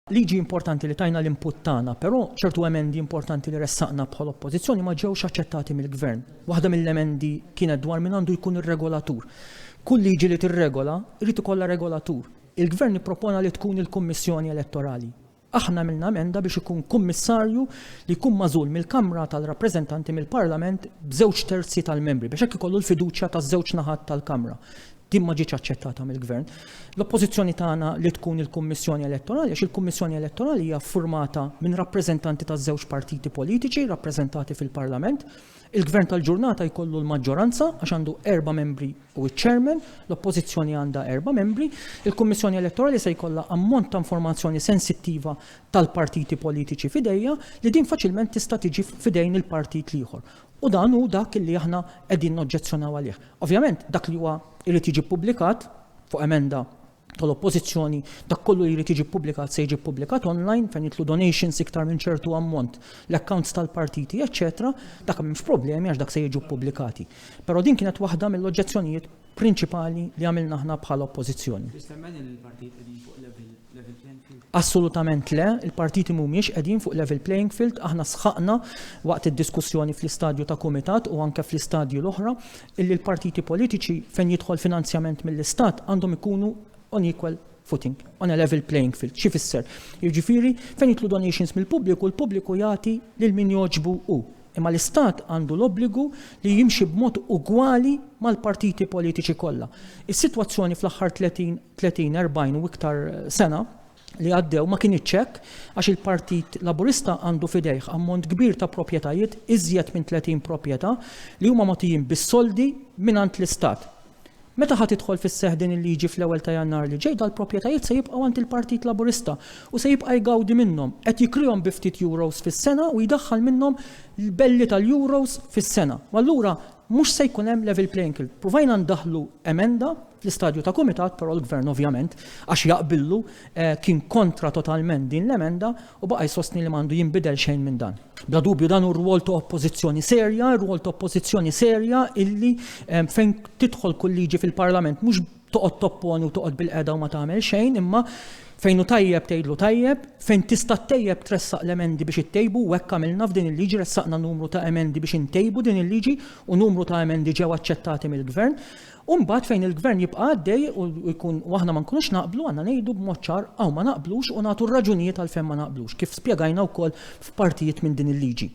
Liġi importanti li tajna l-input tagħna, però ċertu emendi importanti li ressaqna bħala Oppożizzjoni ma ġewx aċċettati mill-Gvern. Waħda mill-emendi kienet dwar min għandu jkun ir-regolatur. Kull liġi li tirregola jrid ikollha regolatur. Il-Gvern ippropona li tkun il-Kummissjoni Elettorali. Aħna għamilna emenda biex ikun kummissarju li jkun magħżul mill-Kamra tal-Rappreżentanti mill-Parlament b'żewġ terzi tal-membri biex hekk ikollu l-fiduċja taż-żewġ naħat tal-Kamra. Din ma ġietx aċċettata mill-Gvern. L-oppożizzjoni tagħna li tkun il-Kummissjoni Elettorali għax il-Kummissjoni Elettorali hija ffurmata minn rappreżentanti taż-żewġ partiti politiċi rappreżentati fil-Parlament. Il-Gvern tal-ġurnata jkollu l-maġġoranza għax għandu erba' membri u ċ-Chairman, l-Oppożizzjoni għandha erba' membri. Il-Kummissjoni Elettorali se jkollha ammont ta' informazzjoni sensittiva tal-partiti politiċi f'idejha li din faċilment tista' tiġi f'idejn il-partit l-ieħor. U dan hu dak li aħna qegħdin noġġezzjonaw għalih. Ovvjament dak li huwa jrid jiġi ppubblikat fuq emenda tal-Oppożizzjoni, dak kollu li jrid jiġi ppubblikat se jiġi ppubblikat online fejn jidħlu donations iktar minn ċertu ammont, l-accounts tal-partiti, eċċetera, dak m'hemmx problemi għax dak se jiġu ppubblikati. Però din kienet waħda mill-oġġezzjonijiet prinċipali li għamilna aħna bħala Oppożizzjoni. Chris temmen li l-partit qegħdin fuq level level playing field? Assolutament le, il-partiti mhumiex qegħdin fuq level playing field, aħna sħaqna waqt id-diskussjoni fl-istadju ta' kumitat u anke fl-istadji l-oħra illi l-partiti politiċi fejn jidħol finanzjament mill-Istat għandhom ikunu on equal footing, on a level playing field. X'ifisser? Jiġifieri fejn jidħlu donations mill-pubbliku, l-pubbliku jagħti lil min jogħġbu hu. Imma l-Istat għandu l-obbligu li jimxi b'mod ugwali mal-partiti politiċi kollha. Is-sitwazzjoni fl-aħħar 30, 30, 40 u iktar sena li għaddew ma kinitx hekk għax il-Partit Laburista għandu f'idejh ammont kbir ta' proprjetajiet, iżjed minn 30 proprjetà, li huma mogħtijin bis-soldi mingħand l-Istat. Meta ħa tidħol fis-seħħ din il-liġi fl-ewwel ta' Jannar li ġej, dal-proprjetajiet se jibqgħu għand il-Partit Laburista u se jibqa' jgawdi minnhom. Qed jikrihom bi ftit euros fis-sena u jdaħħal minnhom l-belli tal-euros fis-sena. U allura mhux se jkun hemm level playing field. Pruvajna ndaħħlu emenda fl-istadju ta' kumitat, però l-Gvern ovvjament, għax jaqbillu, kien kontra totalment din l-emenda u baqa' jsostni li m'għandu jinbidel xejn minn dan. Bla dubju dan hu r-rwol ta' oppożizzjoni serja, r-rwol ta' oppożizzjoni serja illi fejn tidħol kull liġi fil-Parlament mhux toqgħod topponi u toqgħod bilqiegħda u ma tagħmel xejn, imma fejn hu tajjeb tgħidlu tajjeb, fejn tista' ttejjeb tressaq l-emendi biex ittejbu u hekk għamilna f'din il-liġi, ressaqna numru ta' emendi biex intejbu din il-liġi u numru ta' emendi ġew aċċettati mill-Gvern. U mbagħad fejn il-Gvern jibqa' għaddej u jkun u aħna ma nkunux naqblu għandna ngħidu b'mod ċar hawn ma naqblux u nagħtu r-raġunijiet għalfejn ma naqblux, kif spjegajna wkoll f'partijiet minn din il-liġi.